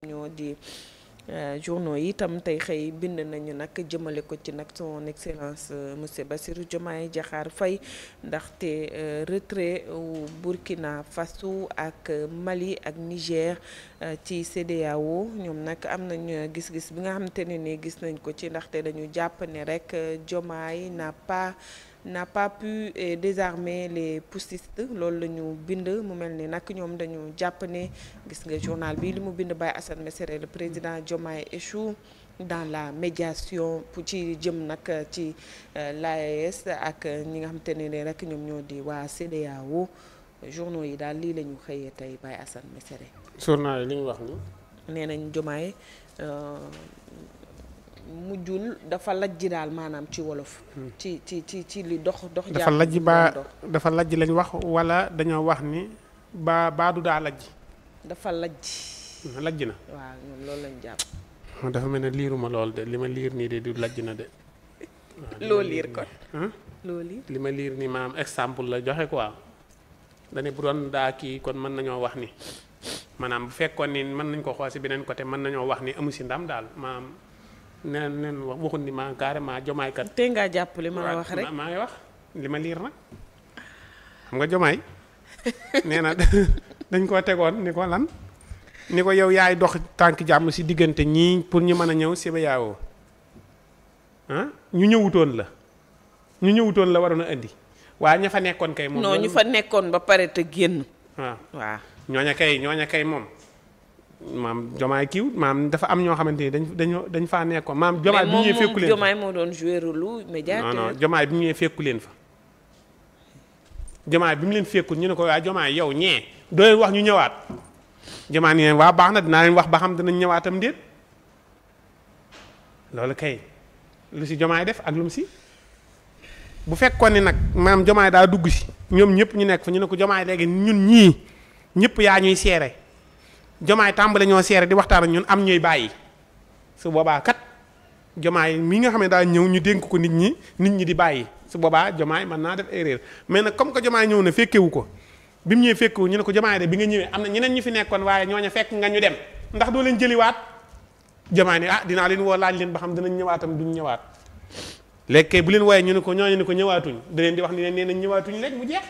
ñoo di journaux yi itam tey xëy bind nañu nag jëmale ko ci nag son excellence monsieur Bassirou Diomaye Diakhar Faye ndaxte retrait Burkina Faso ak Mali ak Niger ci CEDEAO ñoom nag am nañ gis-gis bi nga xamante ne ni gis nañ ko ci ndaxte dañu jàpp ne rek Diomaye n'a pas pu désarmer les putschistes loolu la ñu bind mu mel ni nag ñoom dañu jàpp ne gis nga journal bi li mu bind Baye Assane Mesere le président Diomaye échoue dans la médiation ci jëm nag ci l'AES ak ñi nga xamante ne rek ñoom ñoo di waa CEDEAO journaux yi daal lii la ñu xëyee tey Baye Assane Mesere. journal yi li ñu wax ni nee nañ Diomaye mujjul dafa lajji daal maanaam ci wolof. ci li dox. dafa lajj dafa lajj lañ wax wala dañoo wax ni baadu daa lajj. dafa lajj. lajj na. waaw ñoom loolu lañ jàpp. dafa mel ne liiruma lool de li ma liir nii de du lajj na de. loo liir kon. loo liir li ma liir nii maam exemple la joxe quoi. dañu bu doon daa kii kon mën nañoo wax ni maanaam bu fekkoon ni mën nañ ko xool si beneen côté mën nañoo wax ni amu si ndam daal maam. neen waxul ni ma carrément Diomaye kat. tey ngaa jàpp li ma la wax rek maa ngi wax li ma liir nag xam nga Diomaye nee na dañ koo tegoon ni ko lan ni ko yow yaay dox tànk jàmm si diggante ñii pour ñu mën a ñëw CEDEAO ñu ñëwutoon la waroon a indi waaye ña fa nekkoon kay. moom non ñu fa nekkoon ba pare te génn. waaw ñooña kay moom. maam Diomaye kiiw maam dafa am ñoo xamante ni dañ faa nekkoon maam Diomaye bi ñëwee fekku leen fa Diomaye moo doon jouer rôle médiateur. non Diomaye bi ñëwee fekku leen fa Diomaye bi mu leen fekkul ñu ne ko waa Diomaye yow ñee doo leen wax ñu ñëwaat Diomaye ne waa baax na dinaa leen wax ba xam dinañ ñëwaatam déet loolu kay lu si Diomaye def ak lu mu si bu fekkoon ni nag maam Diomaye daa dugg si ñoom ñëpp ñu nekk fa ñu ne ko Diomaye léegi ñun ñii ñëpp yaa ñuy seere Diomaye tàmbale ñoo seere di waxtaan ak ñun am ñuy bàyyi su boobaa kat Diomaye mi nga xam ne daa ñëw ñu dénk ko nit ñi di bàyyi su boobaa Diomaye mën naa def erreur mais nag comme que Diomaye ñëw na fekkewu ko bi mu ñëwee fekkewu ñu ne ko Diomaye de bi nga ñëwee am na ñeneen ñu fi nekkoon waaye ñooña fekk nga ñu dem ndax doo leen jëliwaat Diomaye ne dinaa leen woo laaj leen ba xam dinañ ñëwaatam duñ ñëwaat léegi bu leen wooyee ñu ne ko ñooñu ne ko ñëwaatuñ da leen di wax ni leen nee nañ ñëwaatuñ léegi mu jeex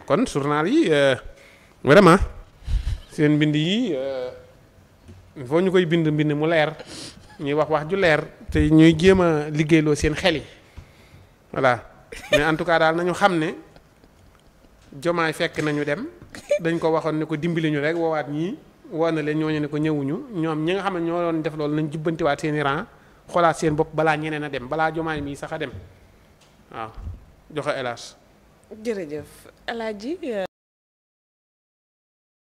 kon journal yi vraiment seen mbind yi il faut ñu koy bind mu leer ñuy wax ju leer te ñuy jéem a liggéeyloo seen xel yi voilà mais en tout cas daal nañu xam ne Diomaye fekk nañu dem dañ ko waxoon ne ko dimbali ñu rek woowaat ñii woo na leen ñooñu ne ko ñëwuñu ñoom ñi nga xam ne ñoo doon def loolu nañ jubbantiwaat seen i rang xoolaat seen bopp balaa ñeneen a dem balaa Diomaye mii sax a dem waaw joxe hélas. jërëjëf El Hadji